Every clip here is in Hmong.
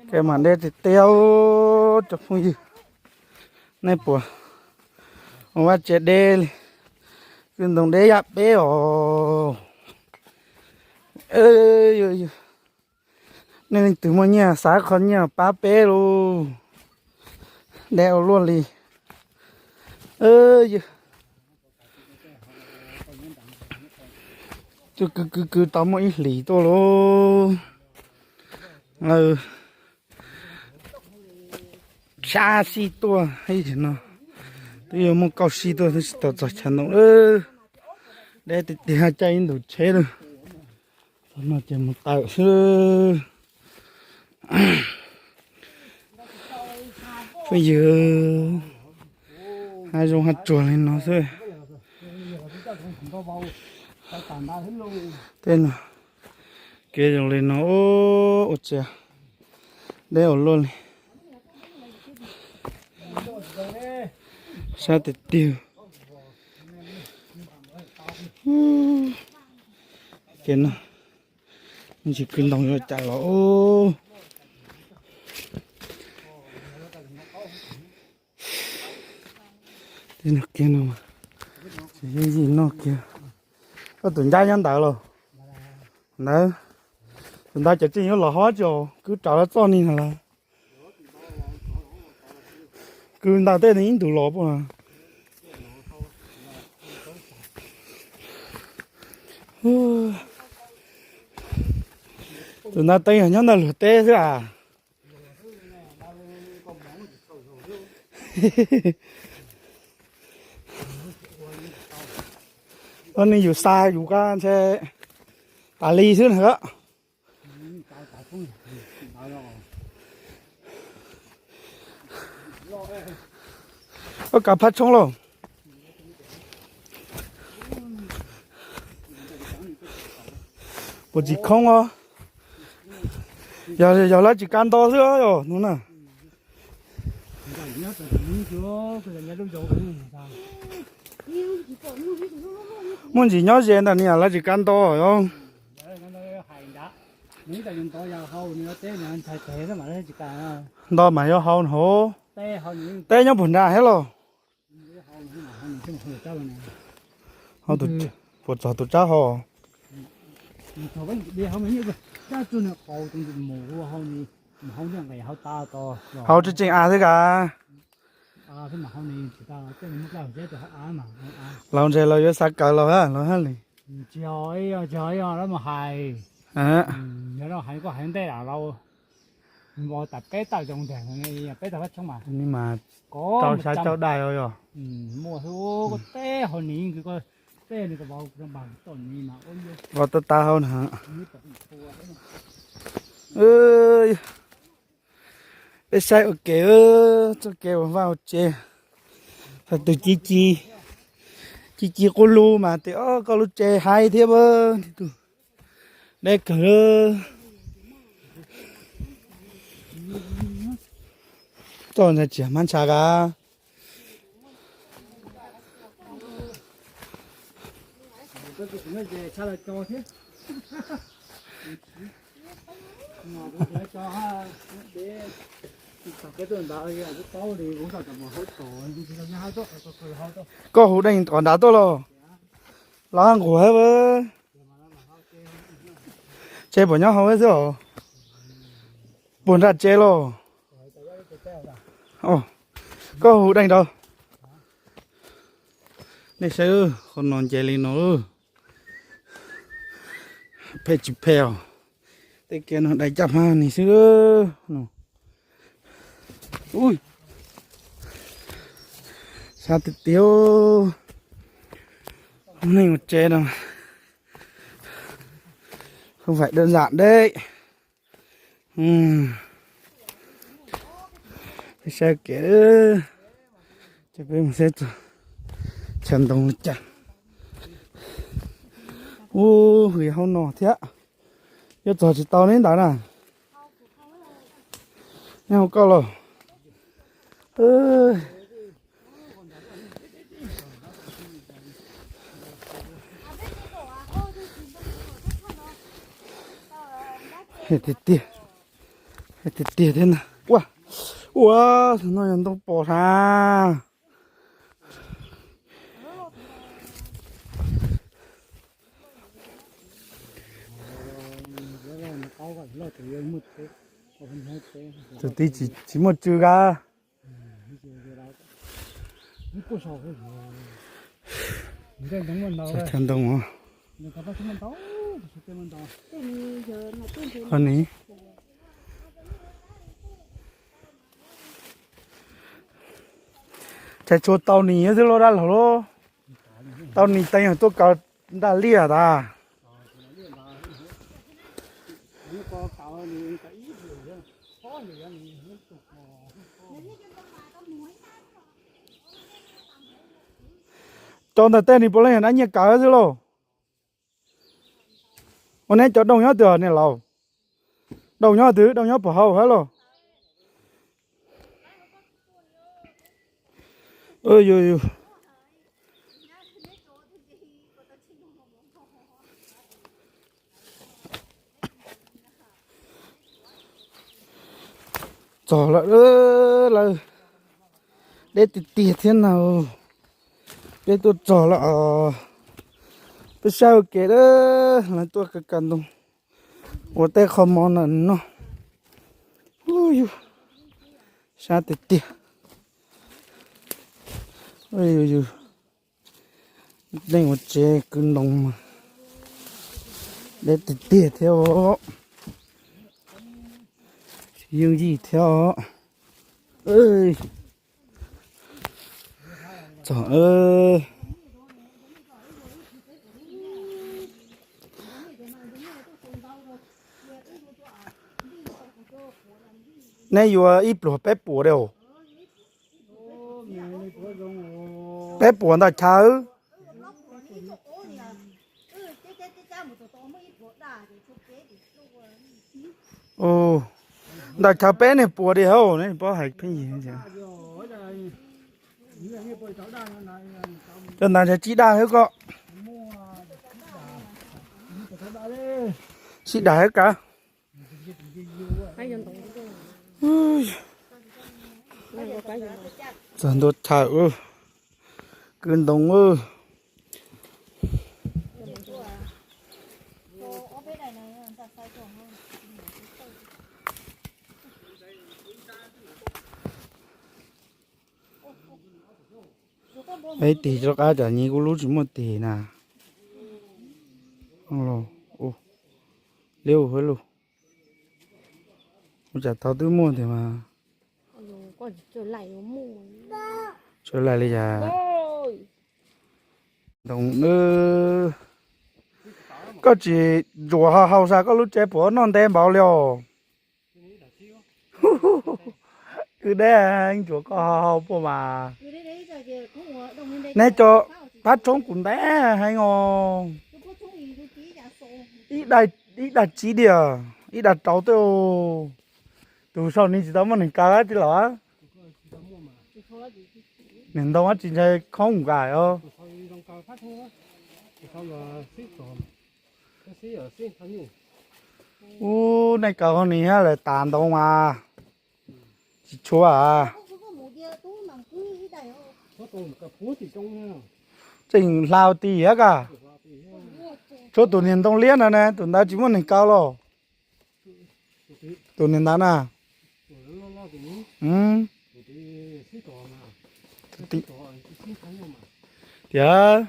Kev mam deb tiag tiag, cov phooj ywg. Nej puas ua vaj tse deb li? Kwj ntoo deb yam peb os. Nej leej twg muaj nyiaj xav qhov nyiaj pab peb lauj. Deb ua luaj li. Yog, kwv kwv kwv tau muaj ib hlis tuaj lauj. Lawv sab sij tuaj ib no, twb yuav muaj kauj sij tuaj twb tsis tau txog chaw ntoo. Deb tiag tiag, caij ib ntus tsheb lawm. Txog no ces mus tawm xwb. Phooj ywg, hav zoov hav tsuag li no xwb. Tej no, kev zoo li no, ua tsia, deb ua luaj li. Sab tiag tiag. Kev no, tsis kwv ntoo yuav cas los. Tej no kiag no, tsis yooj yim noj kiag. Koj tus ncab nyob ntawd los? Ntawd, tus ntawd cov tseem yuav los hov tsis, kwv raws lawv txoj ni no lawm. Kwv ntawm tej ib ntus los puas. Tus ntawd teeb yog nyob ntawm luag teb xwb as. Ua nej yus xa yus kab ntshe tas li xwb na. Koj kav phab tshoob lauj? Puas tsis khoob os? Yog, yog lawv tsis kav nto xwb os yog no na. Muaj ntsis nyob ze ntawm ni lawv tsis kav nto os. Nto mas yuav hau hauv. Teb nyob puag nrad thiab los? Puas txog tus tsab hau? Hau tseem tseem av xwb kav. Los ntshe los yuav xav kawg los los hab li. Ni mas rau xyab cauj daj os yog. Vau tas tas hau na. Peb saib ua ke, txoj kev uas vaj ua tsev, thaum twg ci ci, ci ci qub lug mas tias, o, koj lub tsev haib thiab. Deb kawg. Txoj ntawd tsis yog hmab ntsha kav. Koj hu deej tom nrad tuaj los? Los nqus. Tsev puas nyob hauv xwb os? Puag nram tsev los? Koj hu deej rau. Nej saib, qhov no nce li no. Phem tsis phem os? Tej kev no dai caj hmab ni xwb. Sab tiag tiag. Neeg ua tsev no không phải đơn giản đấy. Peb saib kev, ces peb mus saib txog chaw ntoo li cas. Ub, hwm hauv no thiab. Yuav txog tsis tau li ntawd na. Nyob hauv koj los? Tiag tiag, tiag tiag thiab na. Ua, ua, no yog ntoo pos na. Tus tij tsis muaj tsw ka. Cov ntoo, ho ni, tshais tshuav tau nis xwb lauj dab laug lauj. Tau nis teev yog tuaj kaw ntaj liaj tas. Cov ntawm tej nis puav leej yog dab nyiaj kaw xwb lauj. Ua neb cov dooj nyob twg niam laus? Dooj nyob twg, dooj nyob puag hauv hab lauj? Yus, yus txog lawm lawm, deb tiag tiag thiab na. Peb tuaj txog lawm os. Peb saib ua ke lawm, lawv tuaj kaw kaw ntoo ua tej qho mov na no. Ub yus, sab tiag tiag. Yus, yus, neeg ua tsev kwv ntoo mas deb tiag tiag thiab os. Tsis yooj yim thiab os. Txog, neb yuav ib pluag peb puas li os? Peb puas ntawm chaw. Ntawm chaw peb niag puas li hauj, neb paub hais pheej yig. Cov ntawd ntshe tsib daj xwb koj. Tsib daj xwb kav. Txog ntua chaw, kwv ntoo. Peb tig rov qab tsam nyiv kuv lub tsis muaj tig na. Liab ua hab lauj. Ua tsam tau twb muaj tiag mas. Tsawv laim li cas? Ntoo, koj tsis ntsuas ho haus sas koj lub tsev puas noj ntev npaum li os? Kwv deb heev, ntsuas koj ho haus puas mas. Neb cov pab tshoob kuv ntev heev os. Ib dag tsib diam, ib dag rau tej. Tus saum ni tsis tau muaj neeg kaw tij laug. Niag ntoo tsis ntshai khoob nkaus os. Ub, nej kaw qhov ni lawm tas ntoo mas tsis tshua. Tseem hla ti thiab koj. Tshuav tus niag ntoo liab ntawd ne, tus ntawd tsis muaj neeg kaw los? Tus niag ntawd na. Tias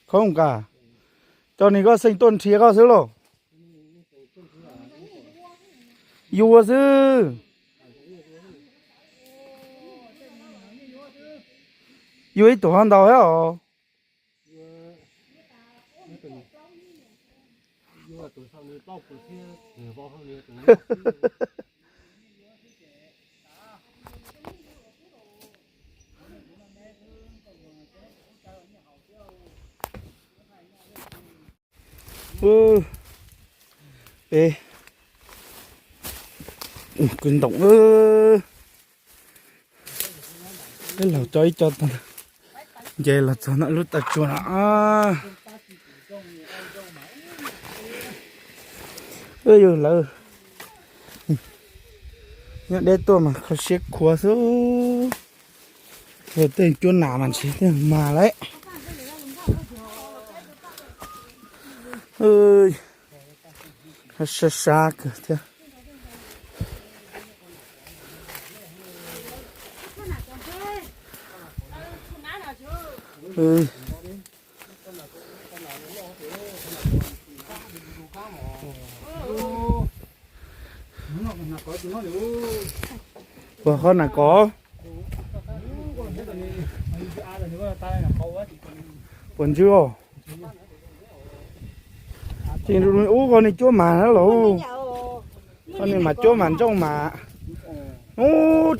khoob nkaus, cov ni koj xeem tuaj nrhiav koj xwb lauj? Yuav xwb. Yuav ib tug ho ntau thiab os. Peb kwv ntoo, peb los coj ib co tag nce los txog ntawm lub tav tsua no. Yog lawv nyob deb tuaj mas kho siab khuav xwb. Yog tej cuab nas mas ntshe tej mas lawm. Sab sab kawg thiab. Puas qhov nas kov? Puas ntswg os? Ces ub koj nej cuab mas na los. Koj nej mas cuab mas ntsooj mas. Ub,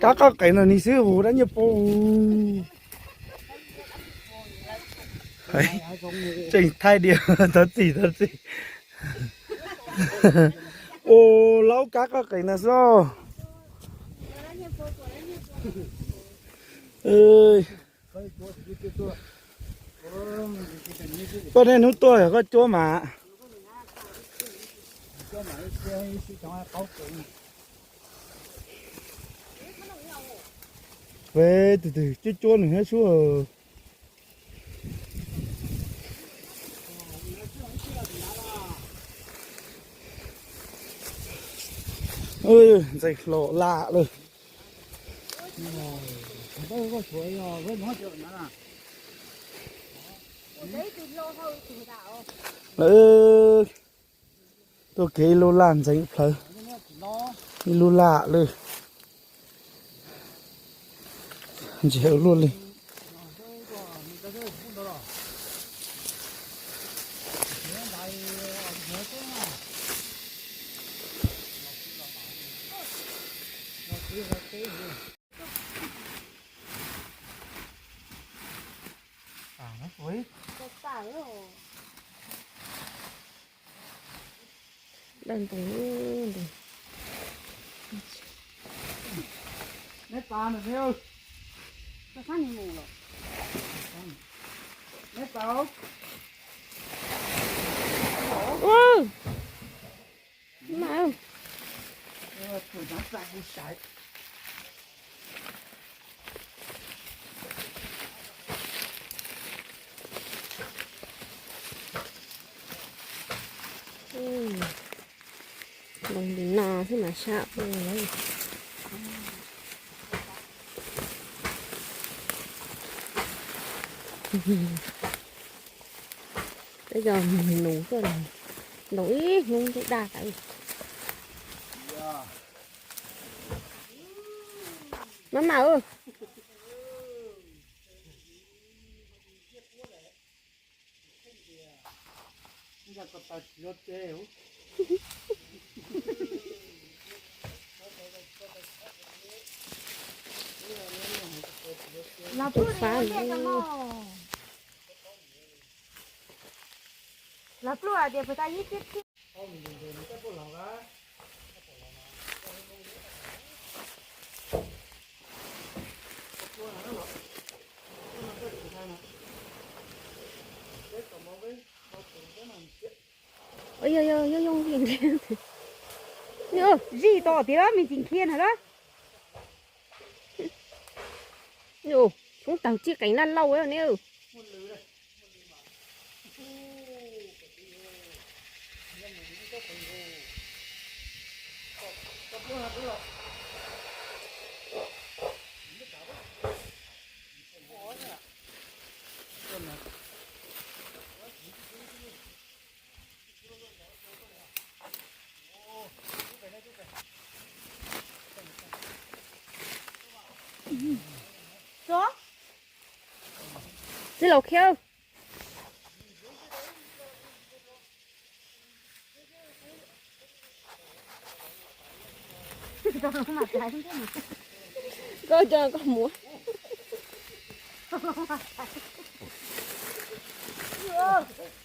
kab qoj qev no ni xwb hu dab nyiaj pub. Tseem thaij diam thov txim thov txim. Ua laub kab qoj qev no xwb. Koj niaj hnub tuaj yog koj cuab mas. Peb tus twg cuab cuab nws thiab sub. Ntxeev hlo lam lawm. Lawv tuaj kev ib lub laj ntxeev plhawv, ib lub laj lawm. Ntshe luaj li. Dawb ntoo ntoo. Ua, ma. Nploos li no xwb mas sab ua. Peb cov nus tuaj, ntaus ib hnub ntub daj tas. Maj mam. Los pluj hais tias puas tau ib txhiab. Yog, yog, yog, yog, yog, yog, zij tau tias me ntsis khiav na lawm. Xyoob tawg tsis qees laj lauj ne. Txiv laus khiav. Koj coj koj muab.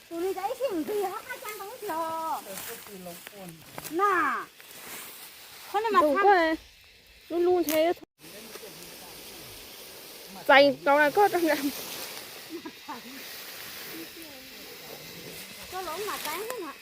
Tus no cov ib sij ntxwg yog qab qab caj nqaus tiag na. Qhov no mas, lub lub ntshe txais tau koj rau nram. Koj los mas txais na.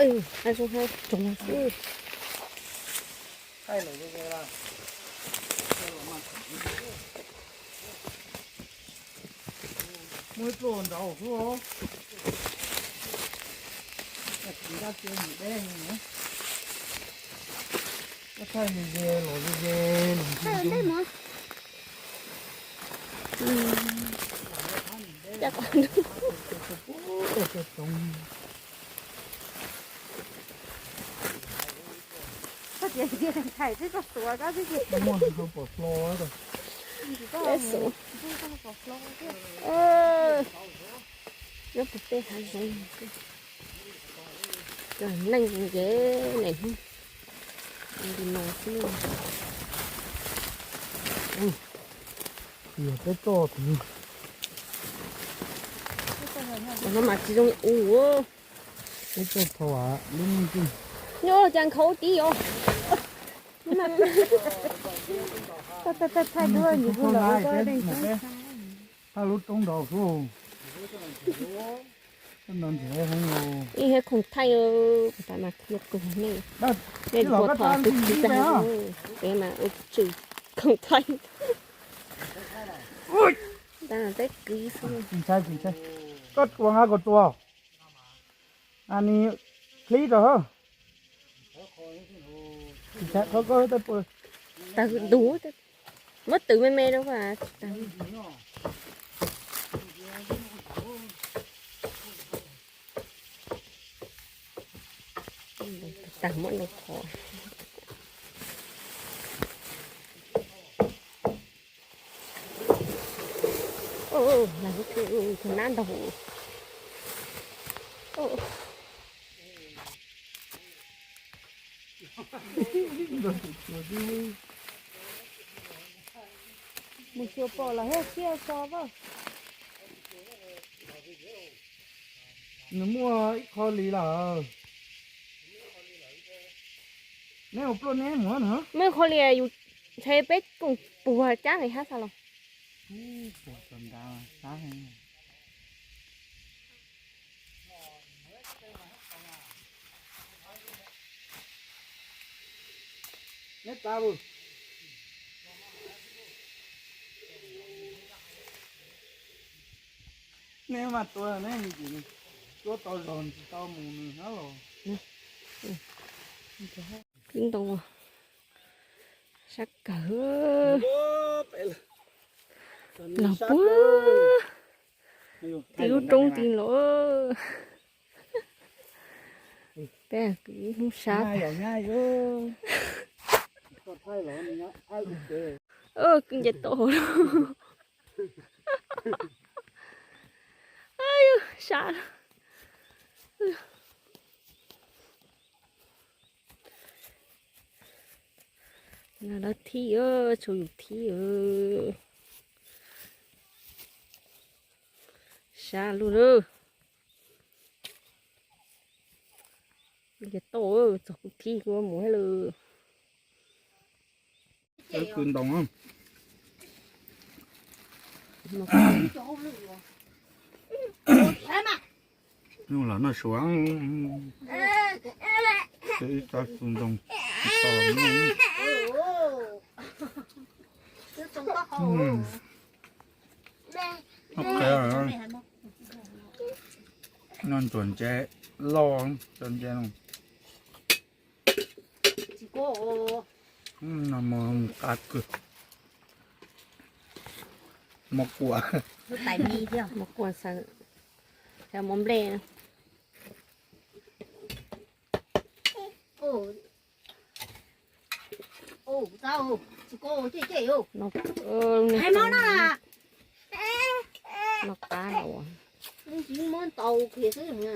Ua zoo hais tsoom xwb. Muaj ib pluaj nraud xwb. Tsis dab tsi mus deb, thaij ze ze los ze ze. Koj tias tsis thaij twb koj xuav koj xwb ces. Muaj pom hlo. Nyob puag pem hav zoov, cov neeg ces niaj hnub li no xwb. Tias peb toj tid, no mas tsis zoo li ub. Peb toj thaum lub me twg. Nyob cas nkhaus tib os. Thaij lub roob nraud xwb. Ib hab khoom thaij, tas mas qhia kawg nej. Nej puas thov xwb tsis tag, peb mas ua tsum khoom thaij. Teb kwv xwb. Koj ua nqa kom tua. Ani, qhib rau hauv. Tsis txhais qhov koj tawg puas. Tawg ntug, muab twv me me rau. Tag muab nroo thov. Tus nab ntau. Mus xyuas pom los thiaj so as. Nws muaj ib qho li lawm. Neb ua pluaj neb mus na. Muaj ib qho li yus ntshe peb koom puag cab li hab xav los. Neb txav mus. Neb mas tua neb, tua tau zog tsis tau mus nws hab los. Kwv ntoo sab kawg. Los puag tim lub roob tid los. Peb kwv hnub sab tag. Kwv nce toj hauv lawm. Sab. Lawv thib, tshuav yus thib. Sab lug lawm. Ces tau, txog kuv thib kuv mus hab lawm. Kwv ntoo. Nug los noj suav. Ib txoj kwv ntoo. Noj ntsuag ntse loj, ntsuag ntse no. Mos qab kawg. Mos kuam. Mos kuam xaws, mos nplej. Mos qab no.